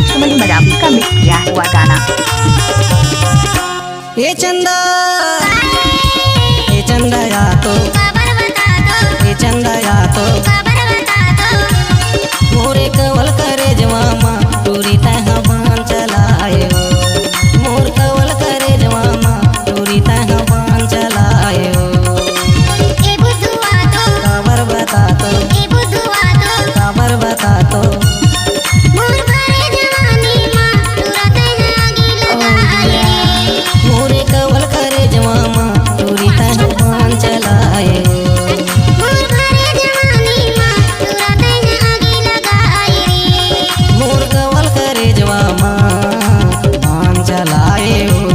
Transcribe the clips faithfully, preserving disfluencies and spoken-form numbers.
लक्ष्मण मरावी का मिक्स किया हुआ गाना। ए चंदा, ए चंदा या तो, काबर बता दो, ए चंदा या तो, काबर बता दो। मोरे कवल करे जवामा, टूरी तैहा बान चलाए हो। मोर कवल करे जवामा, टूरी तैहा बान चलाए हो। ए बुधुआ तो, काबर बता दो, ए बुधुआ तो, काबर बता दो। मोर भरे जवानी मा, टूरा तैहा आगी लगाए रे। मोरे कवल करे जवामा, टूरी तैहा बान चलाए रे। मोर भरे जवानी मा, टूरा तैहा आगी लगाए रे। मोर कवल करे जवामा, बान चलाए हो।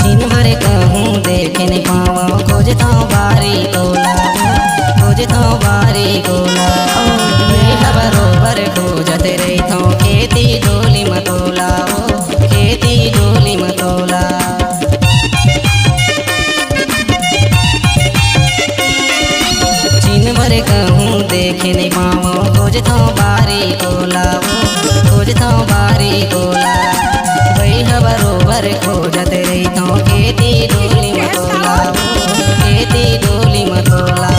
दिन भर कहूँ देखे नइ पावँव, खोजथँव बारी तोला, खोजथँव बारी तोला। ओ, ये बरोबर खोजत रहिथँव, खेती डोली म तोला, ओ, खेती डोली म तोला। दिन भर कहूँ देखे नइ पावँव, खोजथँव बारी तोला, ओ, खोजथँव बारी तोला। बइहा बरोबर खोजत रहिथँव, खेती डोली म तोला, ओ, खेती डोली म तोला।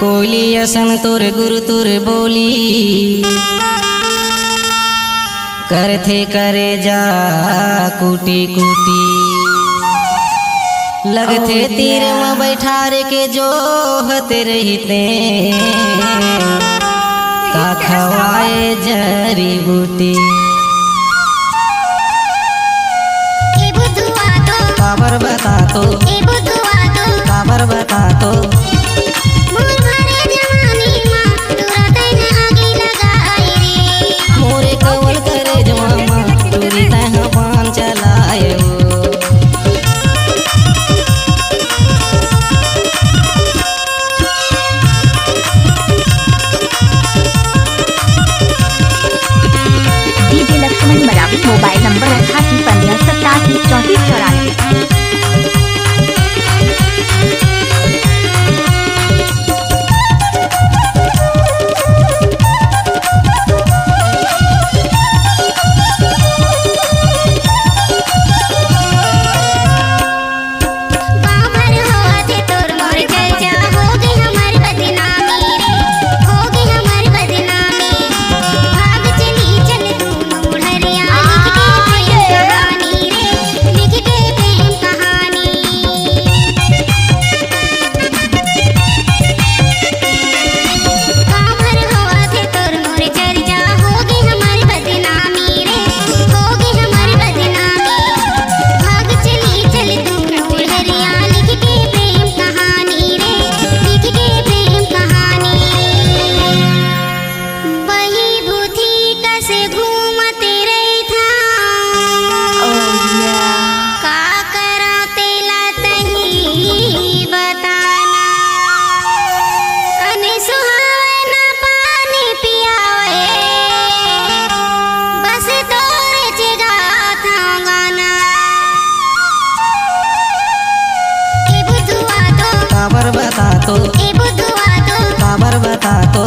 कोयली असन तोर गुरतुर बोली, करथे करेजा कुटी कुटी। लगथे तीर म बइठार के जोहत रहिते, का खवाए जड़ी बूटी। ए बुधुआ तो, काबर बता तो, ए बुधुआ तो, काबर बता तो। मोर भरे जवानी मा, टूरा तैहा आगी लगाए रे। मोरे कवल करे जवामा, टूरी तैहा बान चलाए हो। DJ Lakshman Maravi, mobile number अट्ठासी पन्द्रह सत्तासी चौंतीस चौरानवे। गाँव भर होवत हे तोर मोर चर्चा, होगे हमर बदनामी रे, होगे हमर बदनामी। भाग चली चल दूनों डहरिया, लिख के प्रेम कहानी रे, लिख के प्रेम कहानी। गाँव भर होवत हे तोर मोर चर्चा, होगे हमर बदनामी रे, होगे हमर बदनामी। भाग चली चल दूनों डहरिया, लिख के प्रेम कहानी रे, लिख के प्रेम कहानी। बही भूथी कस घूमत रहिथँव। Oh, yeah। का करँव तेला तहीं बता ना। अन सुहावना पानी पियावे, बस तोरे चे गाथँव गाना। ए बुधुआ तो, काबर बता तो, ए बुधुआ तो, काबर बता तो।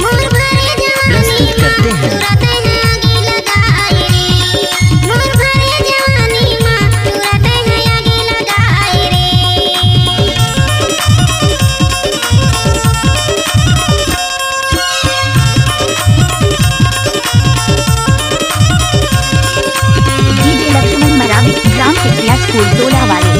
मोर भरे जवानी प्रस्तुत करते हैं। मा, टूरा तैहा आगी लगाए रे। मोर भरे जवानी मा, टूरा तैहा आगी लगाए रे। DJ लक्ष्मण मरावी, ग्राम टिकिया स्कूल टोला वाले।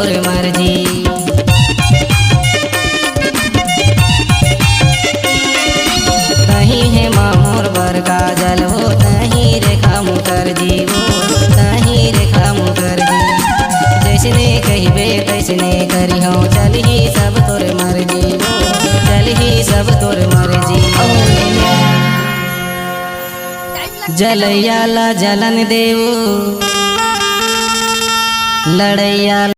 तोर मर्जी। तहीं हे माँ मोर बर काजल हो, तहीं रेखा मुखर्जी हो, तहीं रेखा मुखर्जी। जैसने कहिबे तैसने करिहौं, चलही सब तोर मर्जी हो, चलही सब तोर मर्जी। जलैया ला जलन देऊ, लड़ैया